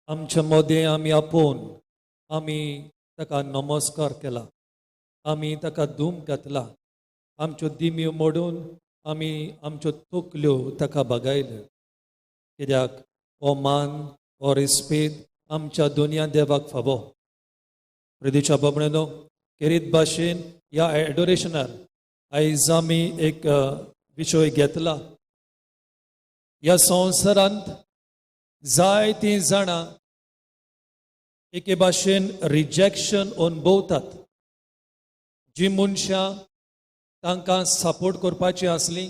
आमच्या मदें आमी आपोवन आमी ताका नमस्कार केला, आमी ताका धूम घातला, आमच्यो दिमयो मोडून आमी आमच्यो तकल्यो ताका बागायल्यो. कित्याक हो मान हो रिस्पेद आमच्या दुनिया देवाक फावो. प्रितीच्या बाबणेनो, खेरीत भाशेन ह्या एडोरेशनार आयज आमी एक विशय घेतला. ह्या संवसारांत जायतीं जाणां एके भाशेन रिजेक्शन अनुभवतात. जी मनशां तांकां सपोर्ट करपाची आसली,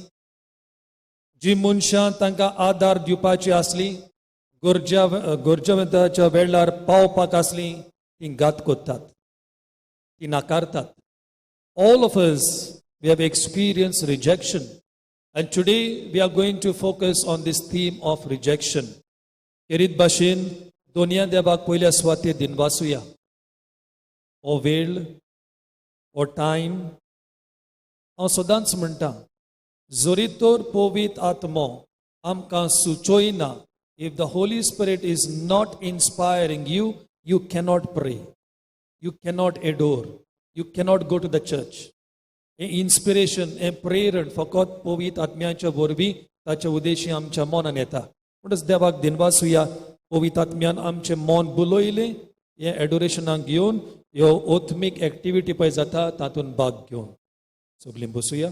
जी मनशां तांकां आदार दिवपाची आसली, गरजेवंताच्या वेळार पावपाक आसली, ती घात करतात, ती नाकारतात. All of us, we have experienced rejection. And today we are going to focus on this theme of rejection. खेरीत भाशेन दोनया देवाक पयल्या सुवातेर दिनवासुया. हो वेळ, हो टायम, हांव सदांच म्हणटा, जरी तर पवित्र आत्मो आमकां सुचयना, if the Holy Spirit is not inspiring you, you cannot pray, you cannot adore, you cannot go to the church. हें इन्स्पिरेशन, हें प्रेरण फकत पवित्र आत्म्याच्या वरवीं ताच्या उद्देशी आमच्या मनान येता. म्हणटच देवाक दिनवासुया, पवित्र आत्म्यान आमचें मन बुलयलें हें एडोरेशनाक घेवन ह्यो ओत्मीक एक्टिविटी पळय जाता तातूंत भाग घेवन. सगलीं बसुया.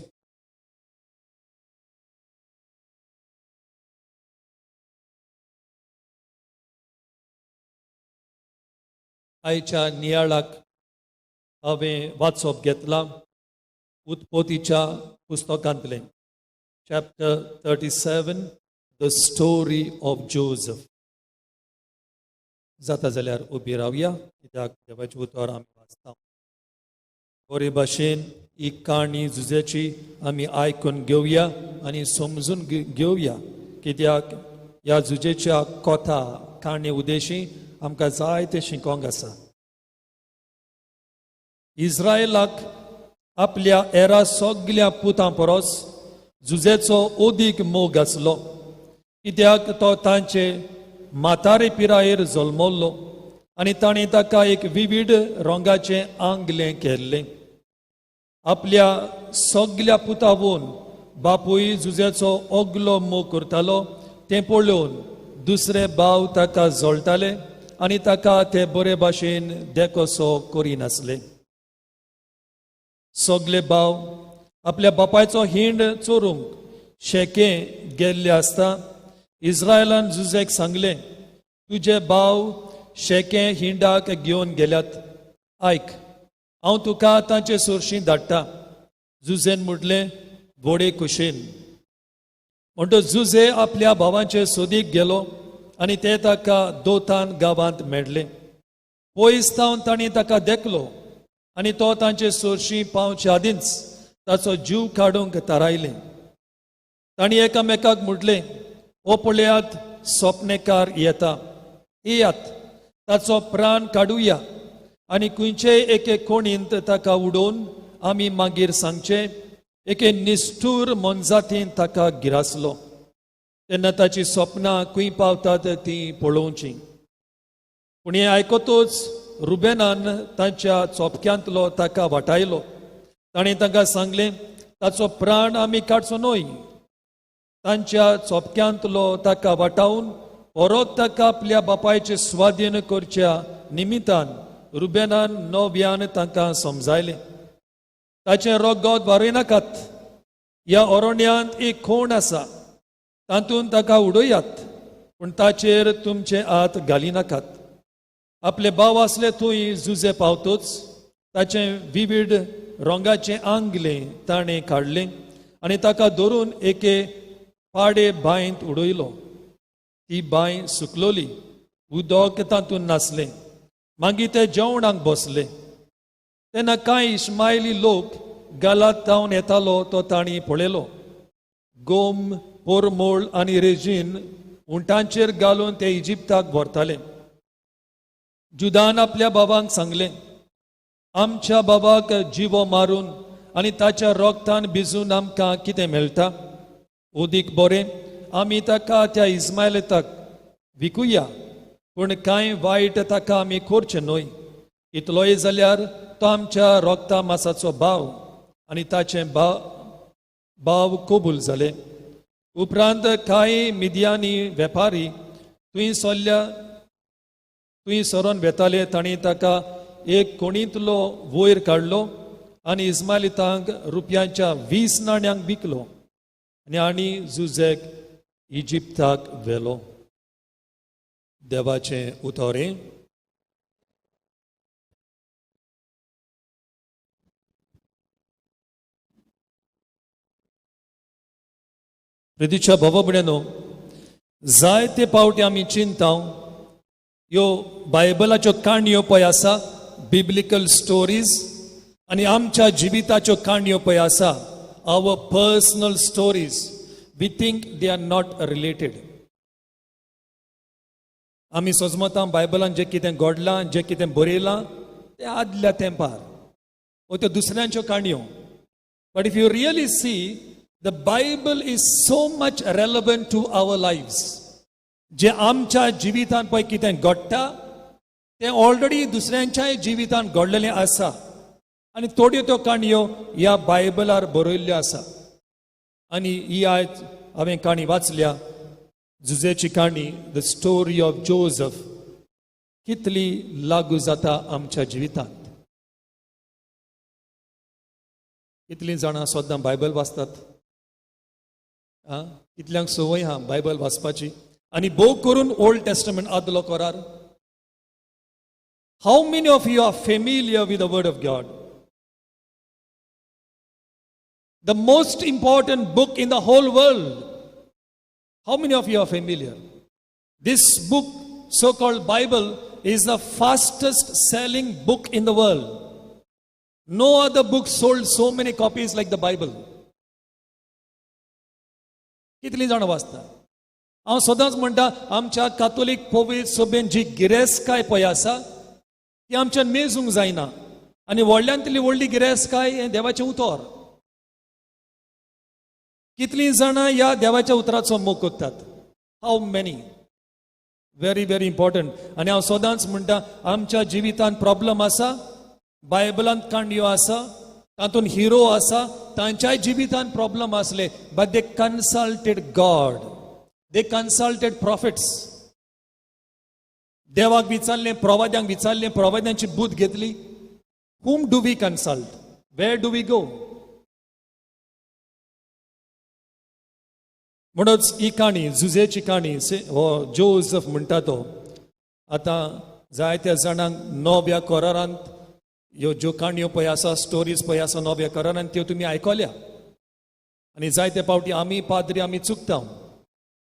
आयच्या नियाळाक हांवें वाचप घेतलां उत्पत्तीच्या पुस्तकांतलें, chapter 37, the story of Joseph. जाता जाल्यार उबी रावया, कित्याक देवाचें उतर आमी वाचता. बरे भाशेन ही काणी जुजेची आमी आयकून घेवया आनी समजून घेवया, कित्याक ह्या जुजेच्या कथा काणी उद्देशी आमकां जायतें शिकोंक आसा. इस्रायलाक आपल्या एरा सगल्या पुतां परस जुजेचो अदीक मोग आसलो, कित्याक तो तांचे म्हातारे पिरायेर जल्मल्लो आनी ताणें ताका एक विवीध रंगाचें आंगलें केल्लें. आपल्या सगल्या पुतावून बापूय जुजेचो ओगलो मोग करतालो तें पळोवन दुसरे भाव ताका जळटाले आनी ताका ते बरे भाशेन देखोसो करिनासले. सगले भाव आपल्या बापायचो हिंड चोरूंक शेके गेल्ले आसता इस्रायलान जुजेक सांगलें, तुजे भाव शेके हिंडाक घेवन गेल्यात, आयक हांव तुका तांचे सरशी धाडटा. जुजेन म्हटलें, व्हडे खुशेन. म्हणटच जुजे आपल्या भावांचे सोदीक गेलो आनी ते ताका दोतान गांवांत मेळ्ळे. पयस थावन तांणी ताका देखलो आनी तो तांचे सरशी पावचे आदींच ताचो जीव काडूंक थारायलें. तांणी एकामेकाक म्हटलें, ओ पळयात, सोपनेकार येता, येयात ताचो प्राण काडुया आनी खंयचेय एके कोणींत ताका उडोवन आमी मागीर सांगचें, एके निश्ठूर मोनजातीन ताका गिरासलो. तेन्ना ताची सपनां खंय पावतात तीं पळोवचीं. पूण हें आयकतूच रुबेनान तांच्या चोपक्यांतलो ताका वाटायलो. ताणें तांकां सांगलें, ताचो प्राण आमी काडचो न्हय. तांच्या चोपक्यांतलो ताका वाटावन परत ताका आपल्या बापायचे स्वाधीन करच्या निमितान रुबेनान नव्यान तांकां समजायलें, ताचें रगत वारयनाकात. ह्या अरण्यांत एक खोण आसा, तातूंत ताका उडयात, पूण ताचेर तुमचे हात घालिनाकात. आपले भाव आसले थंय जुजे पावतूच ताचें विवीध रंगाचें आंगलें ताणें काडलें आनी ताका धरून एके पाडे बांयत उडयलो. ती बांय सुकलोली, उदक तातूंत नासलें. मागीर ते जेवणाक बसले. तेन्ना कांय इस्मायली लोक गालात तावन येतालो तो तांणी पळयलो. गोम, पोरमोळ आनी रेजीन उंटांचेर घालून ते इजिप्ताक व्हरताले. जुदान आपल्या बाबांक सांगलें, आमच्या बाबाक जिवो मारून आनी ताच्या रोगतान भिजून आमकां कितें मेळटा? उदीक बरें आमी ताका त्या इस्मायलाक विकुया, पूण कांय वायट ताका आमी करचें न्हय. इतलोय जाल्यार तो आमच्या रोगता मासाचो भाव. आनी ताचें भाव कबूल जाले. उपरांत कांय मिदियानी वेपारी थंय सरोन वेताले. तांणी ताका एक कोणींतलो वयर काडलो आनी इस्मायलितांक रुपयांच्या 20 नाण्यांक विकलो आनी आनी जुजेक इजिप्ताक व्हेलो. देवाचें उतोरें. प्रितीच्या भावा भयणींनो, जायते पावटी आमी चिंता ह्यो बायबलाच्यो काणयो पळय आसा, बिब्लिकल स्टोरीज, आनी आमच्या जिविताच्यो काणयो पळय आसा, our personal stories, we think they are not related. आमी सजमतां बायबलान जें कितें घडलां, जें कितें बरयलां तें आदल्या तेंपार वो त्यो दुसऱ्यांच्यो काणयो. But if you really see, the Bible is so much relevant to our lives. जे आमच्या जिवितांत पळय कितें घडटा तें ऑलरेडी दुसऱ्यांच्याय जिवितांत घडलेलें आसा आनी थोड्यो त्यो काणयो ह्या बायबलार बरयल्ल्यो आसा. आनी ही आयज हांवें काणी वाचल्या, जुजेची काणी, the story of Joseph, कितली लागू जाता आमच्या जिवितांत. कितलीं जाणां सद्दां बायबल वाचतात? आं, कितल्यांक संवय आहा बायबल वाचपाची? आनी भोव करून ओल्ड टेस्टमेंट, आदलो करार. How many of you are familiar with the word of God? The most important book in the whole world. How many of you are familiar? This book, so called Bible, is the fastest selling book in the world. No other book sold so many copies like the Bible. कितलीं जाणां वाचता? हांव सदांच म्हणटा, आमच्या कातोलीक पवित्र सभेन जी गिरेस्तकाय पळय आसा ती आमच्यान मेजूंक जायना. आनी व्हडल्यांतली व्हडली गिरेस्तकाय हें देवाचें उतर. कितलीं जाणां ह्या देवाच्या उतराचो मोग करतात? How many? Very very important. आनी हांव सदांच म्हणटा, आमच्या जिवितांत प्रॉब्लम आसा, बायबलांत काणयो आसा, तातूंत हिरो आसा, तांच्याय जिवितांत प्रॉब्लम आसले, but they consulted God, they consulted prophets. देवाक विचारलें, प्रवाद्यांक विचारलें, प्रवाद्यांची बूद घेतली. Whom do we consult? Where do we go? म्हणूनच ही काणी, जुजेची काणी, हो जोजफ म्हणटा तो, आतां जायत्या जाणांक नव्या करारांत ह्यो ज्यो काणयो पळय आसा, स्टोरीज पळय आसा नव्या करारांत, त्यो तुमी आयकल्या. आनी जायते पावटी आमी पाद्री आमी चुकता.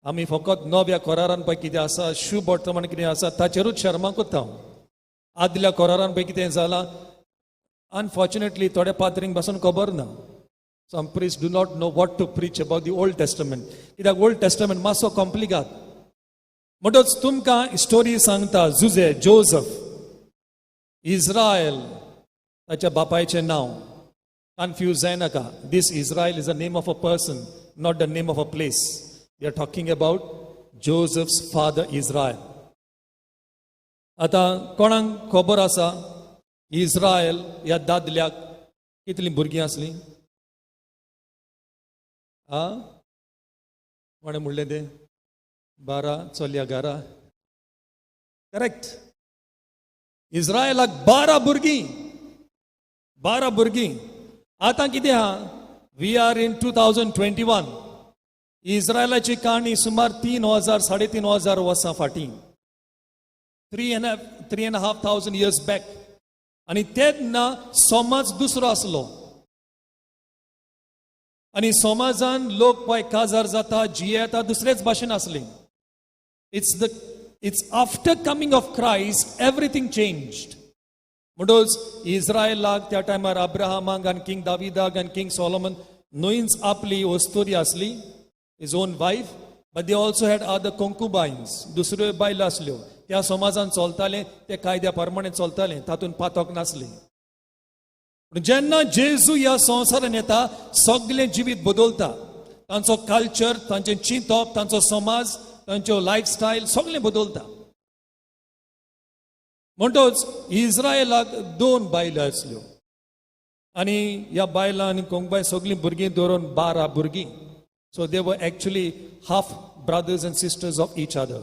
आमी फकत नव्या करारान पळय कितें आसा, शुभ वर्तमान कितें आसा ताचेरूच शर्मा करता. आदल्या करारान पळय कितें जालां, अनफॉर्च्युनेटली थोड्या पाद्रींक पासून खबर ना. Some priests do not know what to preach about the Old Testament. कित्याक ओल्ड टेस्टमेंट मातसो कॉम्प्लिकात. म्हणटच तुमकां स्टोरी सांगता, जुजे, जोजफ. इस्रायल ताच्या बापायचें नांव. कन्फ्यूज जायनाका. This Israel is a name of a person, not the name of a place. We are talking about Joseph's father Israel. आतां कोणाक खबर आसा इस्रायल ह्या दादल्याक कितलीं भुरगीं आसलीं? आ, कोणें म्हणलें तें? 12 चलया घरा. करेक्ट. इस्रायलाक 12 भुरगीं, 12 भुरगीं. आतां कितें आहा, we are in 2021. इस्रायलाची काणी सुमार 3000 3500 वर्सां फाटीं, 3.5 thousand years back. आनी तेन्ना समाज दुसरो आसलो आनी समाजान लोक पळय काजार जाता, जियेता, दुसरेच भाशेन आसली. It's after coming of Christ everything changed. म्हणटच इस्रायलाक त्या टायमार अब्राहमाक आनी किंग दाविदाक आनी किंग सोलोमन न्हयच आपली वस्तुरी आसली, his own wife, but they also had other concubines. दुसऱ्यो बायलो आसल्यो. त्या समाजान चलताले ते कायद्या प्रमाणे चलताले, तातूंत पातक नासली. पूण जेन्ना जेजू ह्या संवसारान येता, सगळें जिवीत बदलता. तांचो कल्चर, तांचें चिंतप, तांचो समाज, तांच्यो लायफस्टायल सगळें बदलता. म्हणटच इस्रायलाक दोन बायलो आसल्यो आनी ह्या बायलां आनी कोंकबाय सगळीं भुरगीं धरून 12 भुरगीं. So they were actually half brothers and sisters of each other.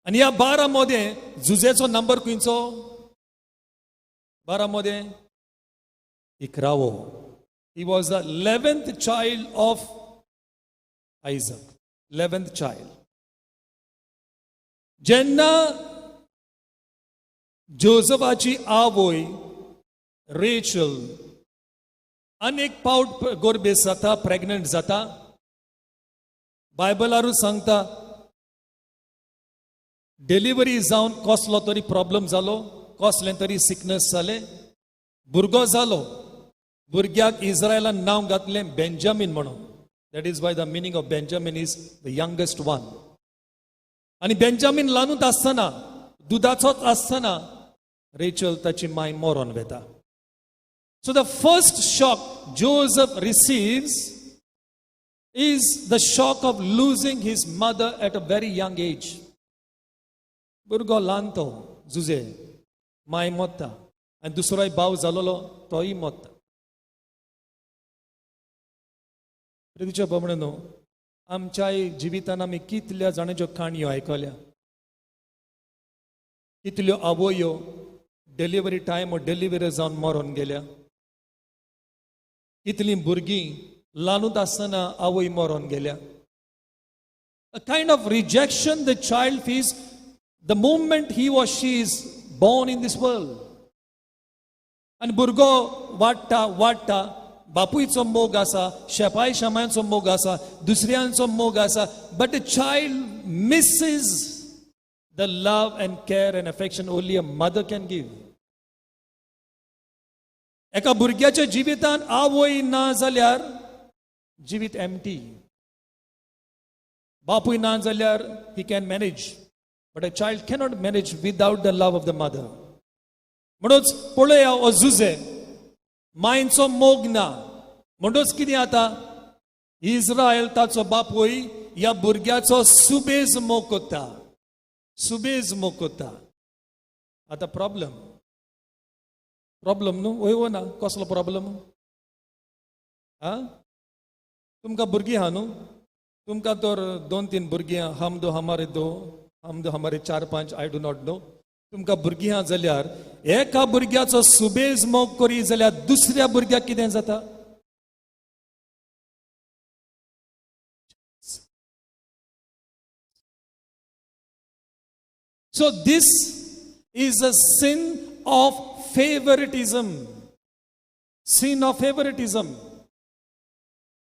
आनी ह्या 12 मदें जुजेचो नंबर खंयचो? 12 मदें 11वो. He was the 11th child of Isaac, 11th child. जेन्ना जोजफाची आवय रेचल अनेक पावट गोरबेस जाता, प्रेग्नंट जाता, बायबलारूच सांगता डिलिव्हरी जावन कसलो तरी प्रॉब्लम जालो, कसलें तरी सिकनस जालें, भुरगो जालो. भुरग्याक इस्रायलान नांव घातलें बेंजामीन म्हणून. That is why the meaning of Benjamin is the youngest one. आनी बेंजामीन ल्हानूच आसतना, दुदाचोच आसतना रेचल ताची माय मरोन वेता. So the first shock Joseph receives is the shock of losing his mother at a very young age. भुरगो ल्हान तो जुजे, माय मोत्ता आनी दुसरोय भाव जालोलो तोय मोत्ता. प्रितीच्या बाबणो, आमच्याय जिवितान आमी कितल्या जाणांच्यो काणयो आयकल्या, कितल्यो आवयो डिलिव्हरी टायम डिलिव्हरी जावन मरोन गेल्या, कितलीं भुरगीं ल्हानूच आसतना आवय मरोन गेल्या. A kind of rejection the child feels the moment he or she is born in this world. आनी भुरगो वाडटा वाडटा, बापूयचो मोग आसा, शेपाय शेमांचो मोग आसा, दुसऱ्यांचो मोग आसा, but the child misses the love and care and affection only a mother can give. एका भुरग्याच्या जिवितान आवय ना जाल्यार जिवीत एमटी. बापूय ना जाल्यार he can manage, but a child cannot manage without the love of the mother. म्हणूच पळया, हो जुजे, मायचो मोग ना. म्हणूच कितें आतां, इस्रायल ताचो बापूय ह्या भुरग्याचो सुबेज मोग करता, सुबेज मोग करता. आतां प्रॉब्लम, प्रॉब्लम न्हू? वय वो ना? कसलो प्रॉब्लम? आ, तुमकां भुरगीं आहा न्हू? तुमकां तर दोन तीन भुरगीं आहा. हम दो हमारे दो, हम दो हमारे चार पांच, I do not know. तुमकां भुरगीं आहा जाल्यार एका भुरग्याचो सुबेज मोग करी जाल्यार दुसऱ्या भुरग्याक कितें जाता? So this is a sin of favoritism. Sin of favoritism.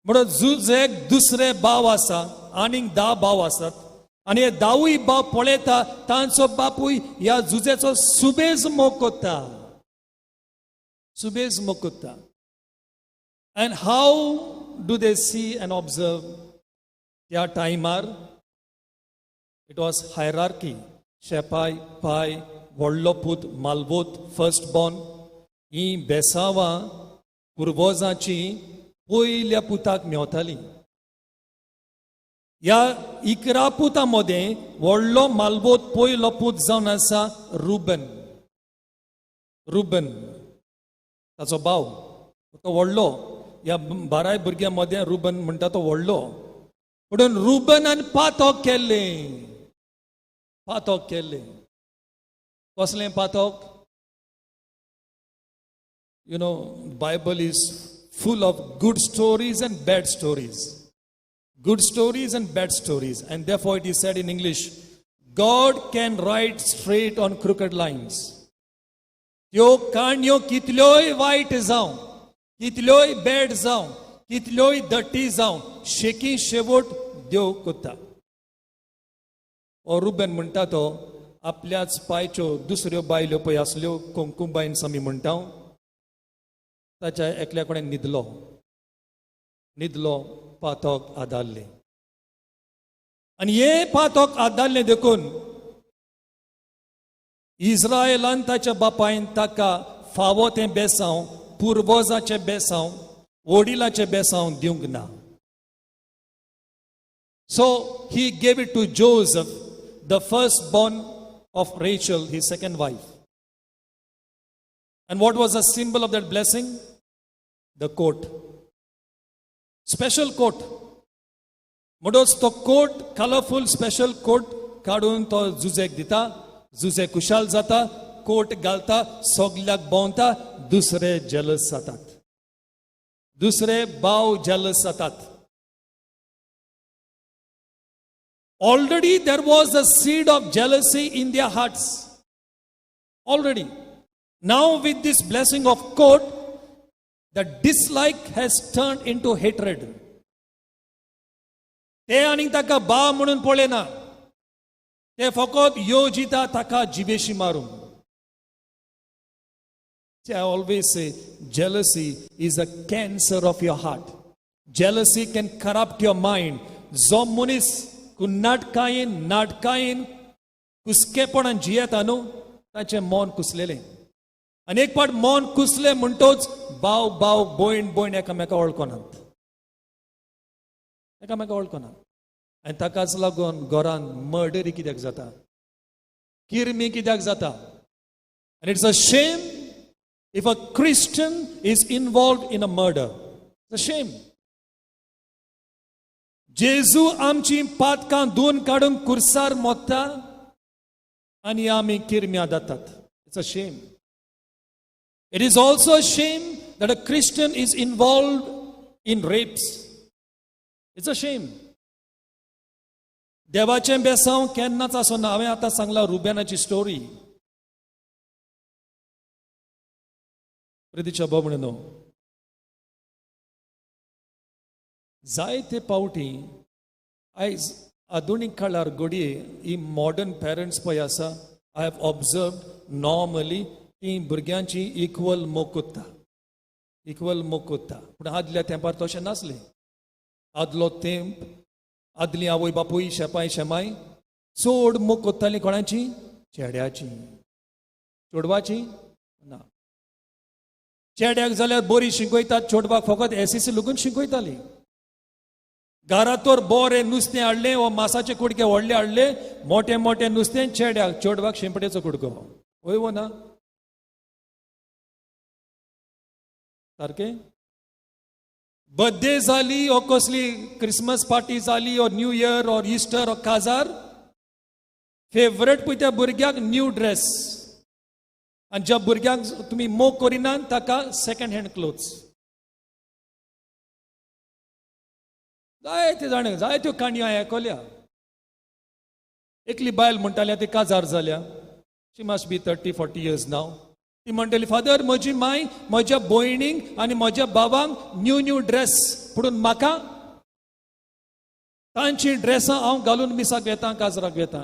म्हणून जुजेक दुसरे भाव आसा, आनीक 10 भाव आसात आनी हे धावूय भाव पळयता तांचो बापूय ह्या जुजेचो सुबेज मोग करता, सुबेज मोग करता. And how do they see and observe? त्या टायमार it was hierarchy. शेपाय, पाय, व्हडलो पूत मालवोत, फर्स्ट बॉर्न. ही बेसांवां पुर्वजांची पयल्या पुताक मेवताली. ह्या 11 पुतां मदें व्हडलो मालवोत पयलो पूत जावन आसा रुबन. रुबन ताचो भाव, तो व्हडलो. ह्या 12 भुरग्यां मदें रुबन म्हणटा तो व्हडलो. पूण रुबनान पातक केल्लें, पातक केल्लें. कसलें पातक? Bible is full of good stories and bad stories. Good stories and bad stories. And therefore it is said in English, God can write straight on crooked lines. त्यो काणयो कितल्योय वायट जावं, कितल्योय बॅड जावं, कितल्योय दट्टी जावं, शेकी शेवट देव कोत्ता. ओ रुबेन म्हणटा तो आपल्याच पायच्यो दुसऱ्यो बायल्यो पळय आसल्यो, कोंकुबायन्स आमी म्हणटा, ताच्या एकल्या कडेन न्हिदलो, न्हिदलो, पातक आदारलें. आनी हें पातक आदारलें देखून इस्रायलान ताच्या बापायन ताका फावो तें बेसांव, पुर्वजाचें बेसांव, वडिलाचें बेसांव दिवंक ना. So he gave it to Joseph, the first born of Rachel, his second wife. And what was the symbol of that blessing? The coat. Special coat. म्हणूनच तो कोट, कलरफूल स्पेशल कोट काडून तो जुजेक दिता. जुजे खुशाल जाता, कोट घालता, सगल्याक भोंवता. दुसरे जेलस जातात, दुसरे भाव जेलस जातात. Already there was a seed of jealousy in their hearts. Already. Now with this blessing of coat, the dislike has turned into hatred. ते आनी ताका बा म्हणून पळयना, ते फकत योजिता ताका जिवेशी मारूंक. See, I always say, jealousy is a cancer of your heart. Jealousy can corrupt your mind. जो मनीस नाटकायेन नाटकायेन कुसकेपणान जियेता न्हू, ताचें मन कुसलेलें. आनी एक पाट मन कुसलें म्हणटोच भाव भाव, भयण भयण एकामेका वळखनात, एकामेका वळखनात. आनी ताकाच लागून घरान मर्डरी कित्याक जाता, किरमी कित्याक जाता. आनी it's a shame if a Christian is involved in a murder. It's a shame. जेजू आमची पातकां धुवन काडून कुर्सार मोत्ता आनी आमी किरम्या जातात. It's a shame. It is also a shame that a Christian is involved in rapes. It's a shame. देवाचें बेसांव केन्नाच आसना. हांवें आतां सांगला रुबेनाची स्टोरी. प्रितीच्या बाबणो, जायते पावटी आयज आधुनीक काळार घडये ही मॉडर्न पेरंट्स पळय आसा, I have observed normally ती भुरग्यांची इक्वल मोग कोत्ता, इक्वल मोग कोत्ता. पूण आदल्या तेंपार तशें नासलें. आदलो तेंप, आदली आवय बापूय शेपाय शेमाय चड मोग कोत्ताली कोणाची? चेड्याची. चेडवाची ना. चेड्याक जाल्यार बरी शिकयतात, चेडवाक फकत एसएससी लगून शिकयताली. घरा तर बरें नुस्तें हाडलें वा मासाचे कुडके व्हडले हाडले, मोटे मोटे नुस्तें चेड्याक, चेडवाक शेंपडेचो कुडको. वय वो ना सारकें? बर्थडे जाली ओ कसली क्रिसमस पार्टी जाली ओ न्यू इयर और इस्टर ओ काजार, फेवरेट पळय त्या भुरग्याक न्यू ड्रेस. आनी ज्या भुरग्यांक तुमी मोग करिनात ताका सेकंड हँड क्लोथ्स. जायते जाण जायत्यो काणयो आयकल्या. एकली बायल म्हणटाली, ती काजार जाल्या, she must be 30-40 years now. ती म्हणटली, फादर म्हजी माय म्हज्या भयणींक आनी म्हज्या बाबांक न्यू न्यू ड्रेस, पूण म्हाका तांची ड्रेसां हांव घालून मिसाक वेता, काजराक वेता.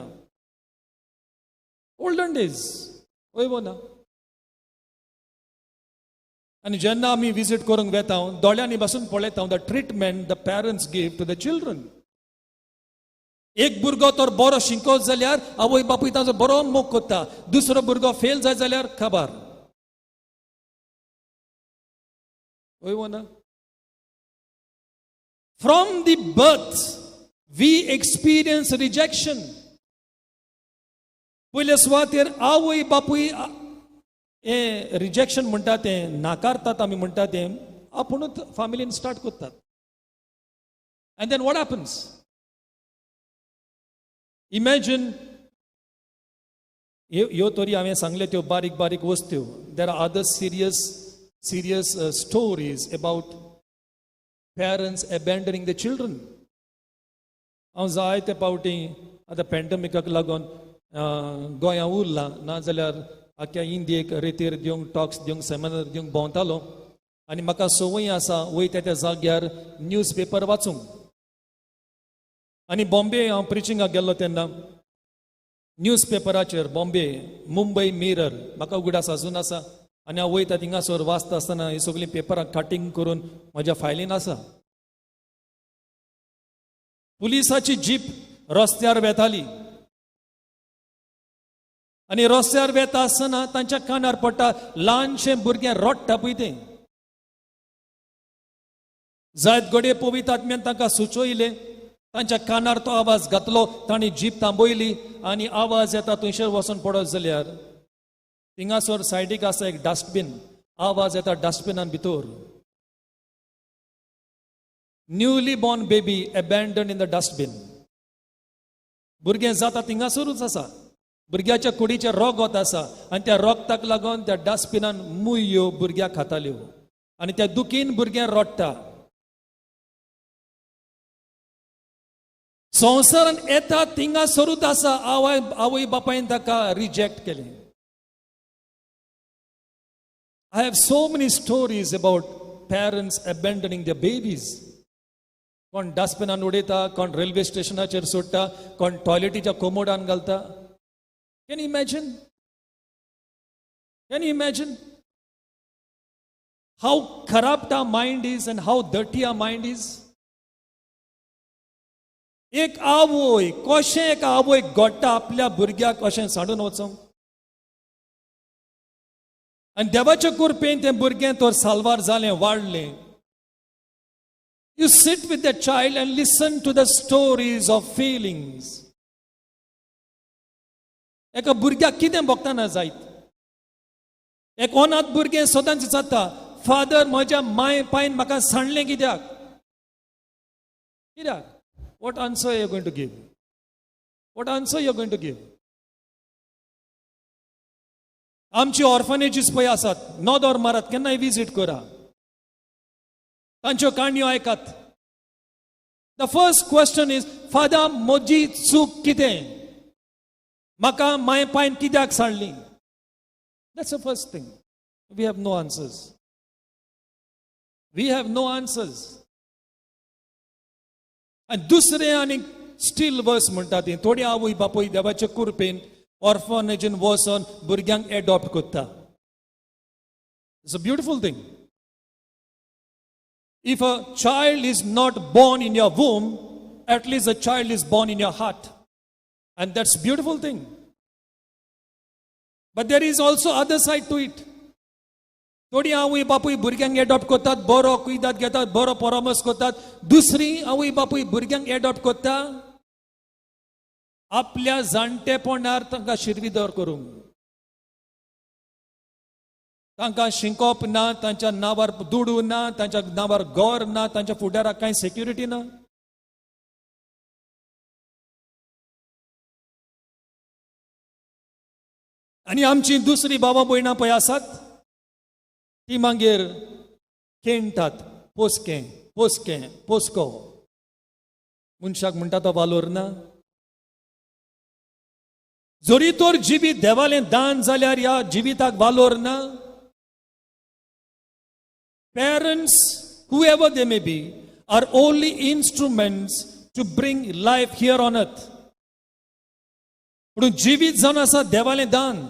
ओल्डन डेज, वय वो ना? आनी जेन्ना आमी विजीट करूंक वेता, दोळ्यांनी बसून पळयता the treatment the parents give to the children. एक भुरगो तर बरो शिंकत जाल्यार आवय बापूय ताचो बरो मोग करता, दुसरो भुरगो फेल जाय जाल्यार खबर हय वो ना. From the birth we experience rejection. पयले सुवातेर आवय बापूय हें रिजेक्शन म्हणटा तें नाकारतात आमी म्हणटा तें आपुणूच फामिलीन स्टार्ट करतात. And then what happens? Imagine ह्यो तरी हांवें सांगले त्यो बारीक बारीक वस्तू. There are other serious serious stories about parents abandoning the children. हांव जायते पावटी आतां पॅन्डमिकाक लागून गोंया उरला, नाजाल्यार आख्या इंडियेक रेतीर दिवंक, टॉक्स दिवंक, सेमिनार दिवंक भोंवतालो आनी म्हाका संवय आसा वयता त्या जाग्यार न्यूज पेपर वाचूंक. आनी बॉम्बे हांव प्रिचिंगाक गेल्लो तेन्ना न्यूज पेपराचेर बॉम्बे मुंबय मिरर म्हाका उगडास आजून आसा. आनी हांव वयता थिंगासर वाचता आसतना ही सगळीं पेपरां कटींग करून म्हज्या फायलीन आसा. पुलिसाची जीप रस्त्यार वेताली आनी रस्त्यार वेता आसतना तांच्या कानार पडटा ल्हानशें भुरगें रडटा पळय तें. जायत घडये पवित्र आत्म्यान तांकां सुचयलें, तांच्या कानार तो आवाज घातलो, तांणी जीप थांबयली आनी आवाज येता थंयसर वचून पडत जाल्यार थिंगासर सायडीक आसा एक डस्टबीन, आवाज येता डस्टबिनान भितर. Newly born baby abandon in the dustbin. भुरगें जाता थिंगासरूच आसा, भुरग्याच्या कुडीचें रोगत आसा आनी त्या रोगताक लागून त्या डस्टबिनान मुयो भुरग्याक खाताल्यो आनी त्या दुखीन भुरगें रडटा. संवसारान येता थिंगासरूच आसा, आवय आवय बापायन ताका रिजेक्ट केलें. I have so many stories about parents abandoning their babies. कोण डस्टबिनान उडयता, कोण रेल्वे स्टेशनाचेर सोडटा, कोण टॉयलेटीच्या कोमोडान घालता. Can you imagine? Can you imagine how corrupt our mind is and how dirty our mind is? एक आवय कशें एक आवय घडटा आपल्या भुरग्याक अशें सांडून वचूंक. आनी देवाच्या कृपेन तें भुरगें तर साल्वार जालें, वाडलें. You sit with the child and listen to the stories of feelings. एका भुरग्याक कितें भोगतना जायत. एक अनाथ भुरगें सदांच जाता, फादर म्हज्या माय पायन म्हाका सांडलें कित्याक कित्याक? What answer you going to give? What answer you going to give? आमची ऑर्फनेजीस पळय आसात, नदर मारात, केन्नाय विजीट करा, तांच्यो काणयो आयकात. The first question is, father म्हजी चूक कितें? म्हाका माय पायन कित्याक सांडली? That's the first thing. We have no answers. We have no answers. आनी दुसरें आनी स्टील वर्स म्हणटा ती थोडी आवय बापूय देवाचे कृपेन ऑर्फनेजीन वचून भुरग्यांक एडॉप्ट करता. It's a beautiful thing. If a child is not born in your womb, at least a child is born in your heart. And that's a beautiful thing. But there is also other side to it. थोडी आवय बापूय भुरग्यांक adopt करतात, बरो कुयदाद घेतात, बरो परामर्श करतात. दुसरी आवय बापूय भुरग्यांक एडॉप्ट करता आपल्या जाणटेपणार तांकां शिरवीदर करूंक, तांकां शिंकोप ना, तांच्या नांवार दुडू ना, तांच्या नांवार घर ना, तांच्या फुडाराक कांय सेक्युरिटी ना. आनी आमची दुसरी बाबा भयणां पळय आसात ती मागीर खेणटात, पोसकें पोसकें पोसको. मनशाक म्हणटा तो वालोर ना. जरी तर जिवीत देवालें दान जाल्यार ह्या जिविताक वालोर ना. Parents, whoever they may be, are only instruments to bring life here on earth. पूण जिवीत जावन आसा देवालें दान.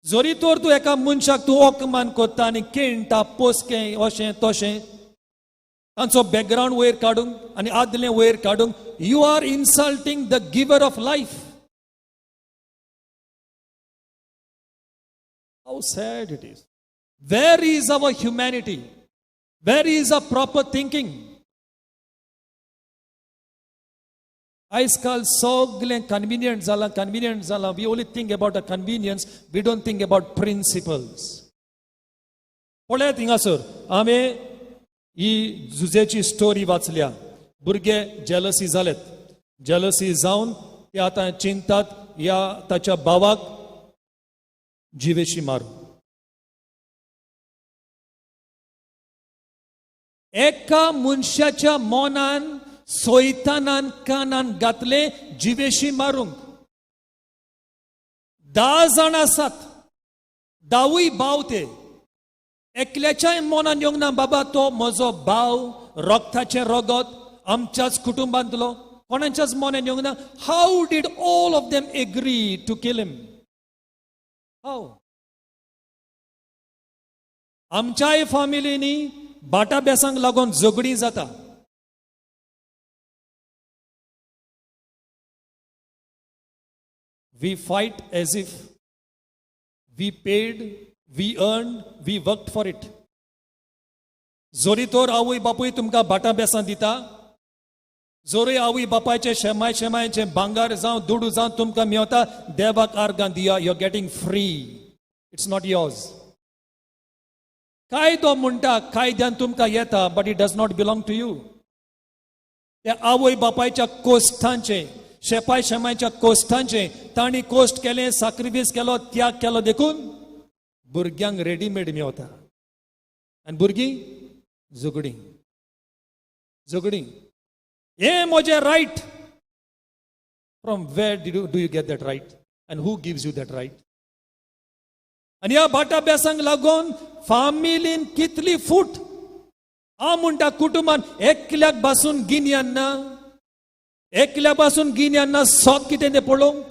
जरी तर तूं एका मनशाक तूं अपमान करता आनी खेणटा पोसकें अशें तशें, तांचो बॅकग्रावंड वयर काडूंक आनी आदलें वयर काडूंक. You are insulting the giver of life. How sad it is. Where is our humanity? Where is a proper thinking? आयज काल सगळें कन्विनियंट जालां, कन्विनियंट जालां. We only think about a convenience, we don't think about principles. पळयात हिंगासर हांवें ही जुजेची story वाचल्या. भुरगे jealousy जालेत. Jealousy जावन ते आतां चिंतात ह्या ताच्या भावाक जिवेशी मारू. एका मनशाच्या मनान सैतानान कानान घातले जिवेशी मारूंक. 10 जाण आसात, धावूय भाव. ते एकल्याच्याय मनान येवंक ना, बाबा तो म्हजो भाव, रक्ताचें रगत, आमच्याच कुटुंबांतलो. कोणाच्याच मनान येवंक ना. How did all of them agree to kill him? How? आमच्याय फामिलींनी बाटा बेसांक लागून झगडीं जाता. We fight as if we paid, we earned, we worked for it. जोरी तर आवय बापूय तुमकां बाटा बेसां दिता, जोरी आवय बापायचे शेमाय शेमायचे भांगार जावं दुडू जावं तुमकां मेवता, देवाक आर्गां दिया. You are getting free, it's not yours. कायदो म्हणटा, कायद्यान तुमकां येता, but it does not belong to you. त्या आवय बापायच्या कोश्टांचे, शेपाय शेमायच्या कोश्टांचे, तांणी कोश्ट केलें, साक्रिफीस केलो, त्याग केलो, देखून भुरग्यांक रेडीमेड मेवता. आनी भुरगीं झगडीं झगडीं. हें म्हजें right. From where did do you get that right and who gives you that right? आनी ह्या बाटा बेसांक लागून फामिलीन कितली फूट. हांव म्हणटा कुटुंबान एकल्याक बासून गिन्यान ना, एकल्या पासून गिन्यान ना. सोत कितें तें पळोवंक,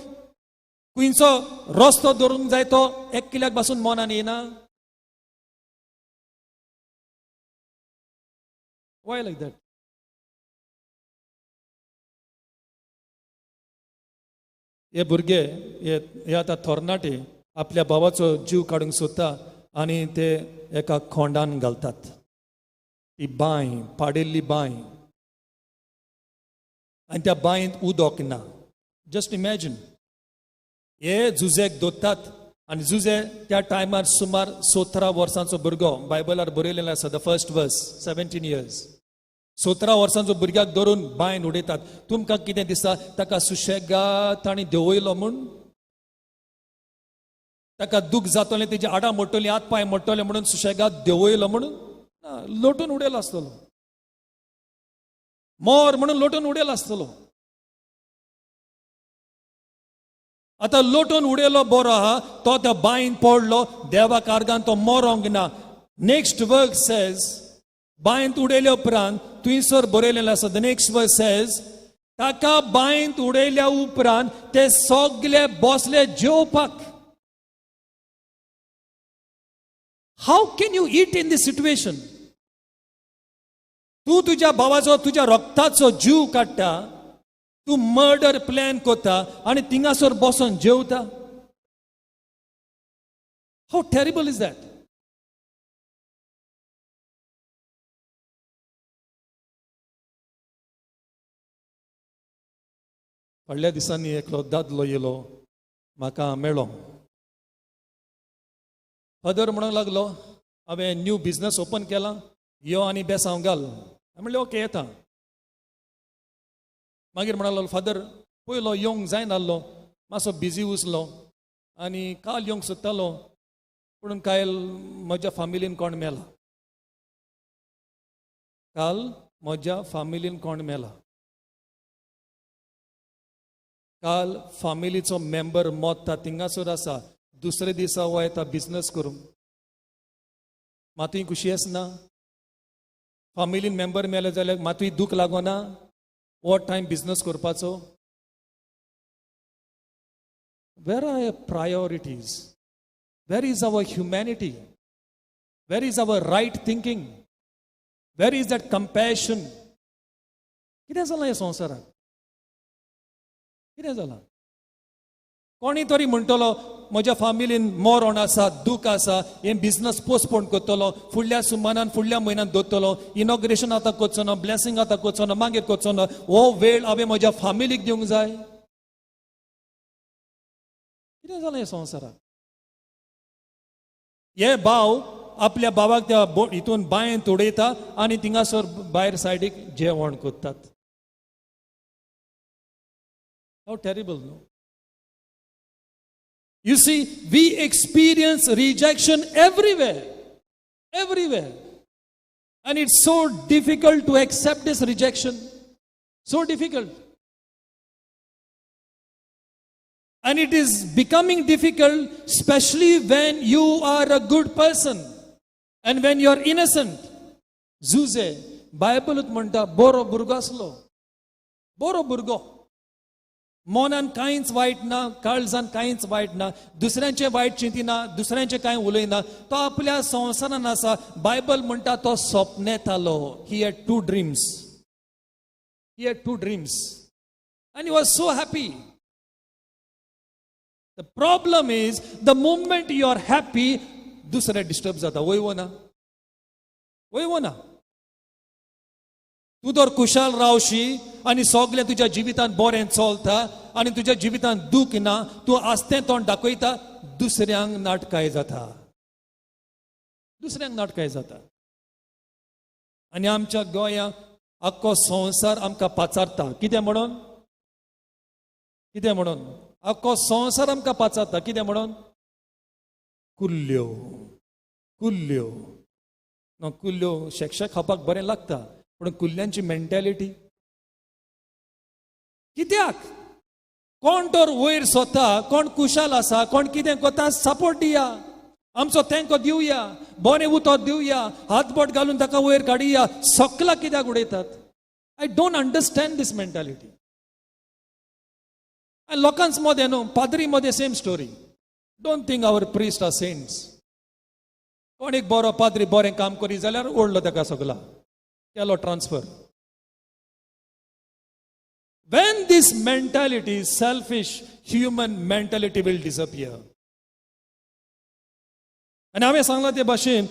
खंयचो रस्तो धरूंक जाय तो एकल्याक पासून मनान येना. Why like that? हे भुरगे हे आतां थोरनाटे आपल्या भावाचो जीव काडूंक सोदता आनी ते एका खोंडान घालतात. ती बांय, पाडिल्ली बांय, आनी त्या बांयत उदक ना. जस्ट इमॅजीन, हे जुजेक दोतात आनी जुजे त्या टायमार सुमार 17 वर्सांचो भुरगो. बायबलार बरयलेलो आसा, the first verse, 17 years. 17 वर्सांचो भुरग्याक धरून बांयन उडयतात. तुमकां कितें दिसता, ताका सुशेगाद तांणी देंवयलो म्हूण? ताका दूख जातलें, तेजी आडां मोडटलीं, हात पांय मोडटले म्हणून सुशेगाद देंवयलो म्हणून? ना, लोटून उडयलो आसतलो, मोर म्हणून लोटून उडयलो आसतलो. आतां लोटून उडयलो बरो आहा, तो त्या बांयन पडलो, देवा कार्गान तो मरोंक ना. नेक्स्ट वर्स सेज, बांयंत उडयल्या उपरांत थंयसर बरयलेलें आसा, the next verse says, ताका बांयंत उडयल्या उपरांत ते सगले बसले जेवपाक. How can you eat in this situation? तूं तुज्या भावाचो, तुज्या रक्ताचो जीव काडटा, तूं मर्डर प्लॅन करता आनी थिंगासर बसोन जेवता. How terrible is that? फाटल्या दिसांनी एकलो दादलो येयलो, म्हाका मेळ्ळो. फादर म्हणूंक लागलो, हांवें न्यू बिजनस ओपन केला, यो आनी बेसांव घाल. हांवें म्हणलें ओके, येता. मागीर म्हणूंक लागलो, फादर पयलो येवंक जायनासलो, मातसो बिजी उसलो आनी काल येवंक सोदतालो, पूण काल म्हज्या फामिलीन कोण मेला, काल म्हज्या फामिलीन कोण मेला, काल फामिलीचो मेंबर मोत्ता थिंगासर आसा, दुसरे दिसा हो येता बिजनस करूंक. मातूय खुशी आसना, फामिलीन मेंबर मेले जाल्यार मातूय दूख लागना, हो टायम बिजनस करपाचो. Where are our priorities? Where is our humanity? Where is our right thinking? Where is that compassion? कितें जालां ह्या संवसाराक? कितें जालां? कोणी तरी म्हणटलो म्हज्या फामिलीन मरण आसा, दूख आसा, हें बिजनस पोस्टपोन करतलो, फुडल्या सुमानान फुडल्या म्हयन्यान दवरतलो, इनॉग्रेशन आतां करचो ना, ब्लेसिंग आतां करचो ना, मागीर करचो ना, हो वेळ हांवें म्हज्या फामिलीक दिवंक जाय. कितें जालें ह्या संवसाराक? हे भाव आपल्या भावाक त्या हितून बांयंत उडयता आनी थिंगासर भायर सायडीक जेवण करतात. How terrible, no? You see, we experience rejection everywhere, everywhere. And it's so difficult to accept this rejection. So difficult. And it is becoming difficult, especially when you are a good person and when you are innocent. Zuze, Bible म्हणटा बरो भुरगो आसलो, बरो भुरगो, मनान कांयच वायट ना, काळजान कांयच वायट ना, दुसऱ्यांचे वायट चिंतिना, दुसऱ्यांचे कांय उलयना, तो आपल्या संवसारान आसा. बायबल म्हणटा तो सपनेतालो. He had two dreams, he had two dreams and he was so happy. The problem is the moment you are happy दुसरे डिस्टर्ब जाता. वय वो ना, वय वो ना. तूं तर खुशाल रावशी आनी सगळें तुज्या जिवितांत बरें चलता आनी तुज्या जिवितांत दूख ना, तूं आसतें तोंड दाखयता, दुसऱ्यांक नाटकाय जाता, दुसऱ्यांक नाटकाय जाता. आनी आमच्या गोंयांत आख्खो संवसार आमकां पाचारता. कितें म्हणून? कितें म्हणून आख्खो संवसार आमकां पाचारता? कितें म्हणून? कुल्ल्यो, कुल्ल्यो. कुल्ल्यो शेकशेक खावपाक बरें लागता, पूण कुल्ल्यांची मेंटॅलिटी कित्याक? कोण तर वयर सोता, कोण कुशाल आसा, कोण कितें करता, सपोर्ट दिया, आमचो तेंको दिवया, बरें उतर दिवया, हातबोट घालून ताका वयर काडुया. सकला कित्याक उडयतात? I don't understand this mentality. आनी लोकांच मदें न्हू, पाद्री मदें same story. Don't think our priest are saints. कोण एक बरो पाद्री बरें काम करी जाल्यार ओडलो ताका सगला, केलो transfer. When this mentality, selfish human mentality will disappear. आनी हांवें सांगलां ते भाशेन,